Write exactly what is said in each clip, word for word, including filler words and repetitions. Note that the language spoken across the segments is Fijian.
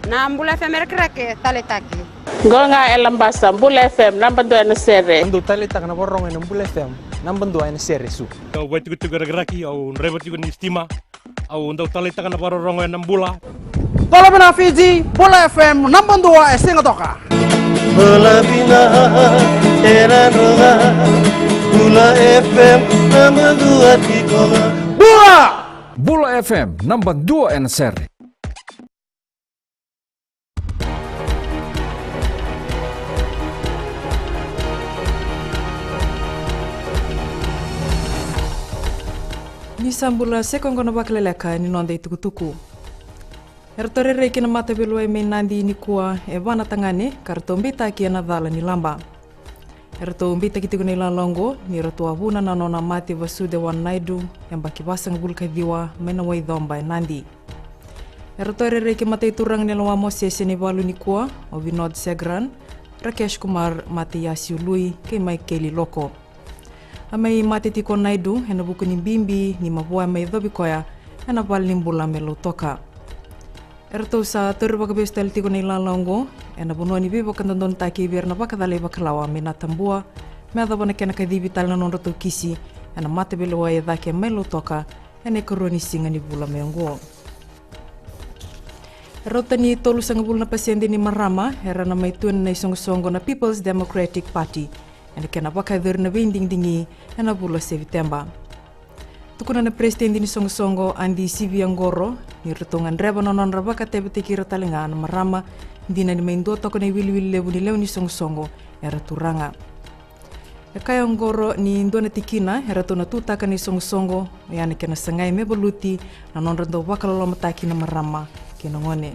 Na Bula F M e Rakiraki, taleitaki. Qo ga e Labasa, Bula F M, naba dua ena sere. Au dau taleitaka na vakarorogo ena Bula F M, naba dua ena sere, Su. Au vaitikotiko e Rakiraki, au draiva tiko ni sitima. Au dau taleitaka na vakarorogo ena Bula. Bula vinaka Fiji, Bula F M, naba dua e Sigatoka. Bula vinaka e Nadroga, Bula F M, naba dua tiko ga. Bula! Bula F M, naba dua ena sere. Ni sa bula, sa i koya oqo na vakaleleka ni noda itukutuku. Eratou rairai ki na mataveilewai mai Nadi nikua e va na tagane ka ratou beitaki ena cala ni laba. Eratou beitaki tiko na ilala oqo ni ratou a vuna na nona mate Vasudevan Naidu, yabaki vasagavulu ka ciwa, mai na Waicoba e Nadi. Eratou rairai kei matai turaga ni lewa Mosese Naivalu nikua, o Vinod Segran, Rakesh Kumar Mataiasi Ului kei Maikeli Loko. A mai mate tiko o Naidu ena vuku ni bibi ni mavoa e mai yacovi koya ena valenibula mai Lautoka. Eratou sa tauri vakavesu tale tiko na ilala oqo ena vanua ni veivakadodonutaki vei ira na vakacalai vakalawa mai Natabua, me yacova na kena kacivi tale na nodratou kisi ena mataveilewai e cake mai Lautoka ena ikarua ni siga ni vula mai oqo. Rauta ni tolusagavulu na pasede ni marama era na mai tu ena isoqosoqo na People's Democratic Party ena kena vakayacori na veidigidigi ena vula Seviteba. Tukuna na peresitedi ni soqosoqo, Adi Siviaqoro, ni ratou gadreva na nodra vakatavitaki ira tale ga na marama, dina ni mai dua toka na iwiliwili levu ni lewe ni soqosoqo era turaga. E kaya o Qoro ni dua na tikina eratou na tutaka na isoqosoqo, oya na kena sagai me valuti na nodra dau vakalolomataki na marama kei na gone.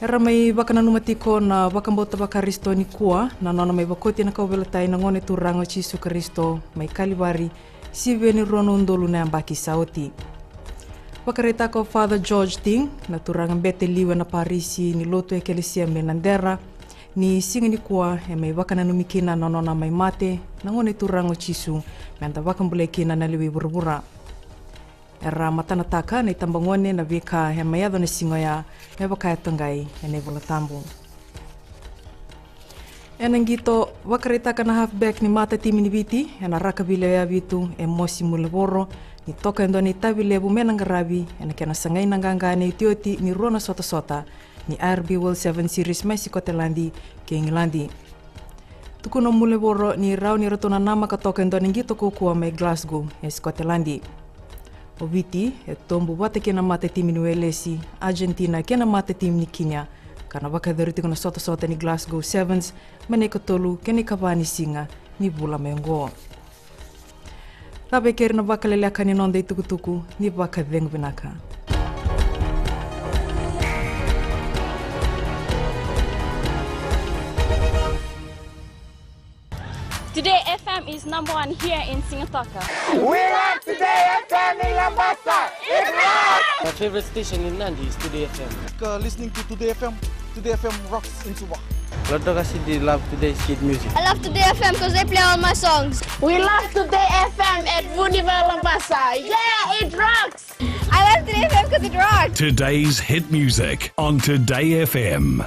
Era mai vakananuma tiko na vakabauta vaKarisito nikua na nona mai vakoti na kauveilatai na Gone Turaga o Jisu Karisito mai Kalivari, sivia ni rua na udolu na yabaki sa oti. Vakaraitaka o Father George Ting, na turaga bete liu ena parisi ni lotu ekelesia mai Nadera, ni siga nikua e mai vakananumi kina na nona mai mate na Gone Turaga o Jisu, me da vakabulai kina na lewe i vuravura. Era matanataka na itabagone na veika e mai yaco na siga oya, me vaka e toqai ena iVolatabu. Ena qito, vakaraitaka na halfback ni matatimi ni Viti ena rakavi lewe vitu, Emosi Mulevoro, ni toka e dua na itavi levu me na qaravi ena kena sagai na qaqa ena iotioti ni rua na sotasota ni I R B World Sevens Series mai Sikoteladi kei Igiladi. Tukuna o Mulevoro ni rawa ni ratou nanamaka toka e dua na qito kaukaua mai Glasgow e Sikoteladi. O Viti e tobu vata kei na matatimi ni Welesi, Argentina kei na matatimi ni Kinia, ka na vakayacori tiko na sotasota ni Glasgow Sevens mai na ikatolu kei na ikava ni siga ni vula mai oqo. Cava e keri na vakaleleka ni noda itukutuku, ni vakacegu vinaka. Today F M is number one here in Sigatoka. We love Today F M in Labasa. It rocks! My favorite station in Nadi is Today F M. Uh, listening to Today F M. Today F M rocks in Suva. Lautoka City love Today's hit music. I love Today F M 'cause they play all my songs. We love Today F M at Vuniva Labasa. Yeah, it rocks! I love Today F M 'cause it rocks! Today's hit music on Today F M.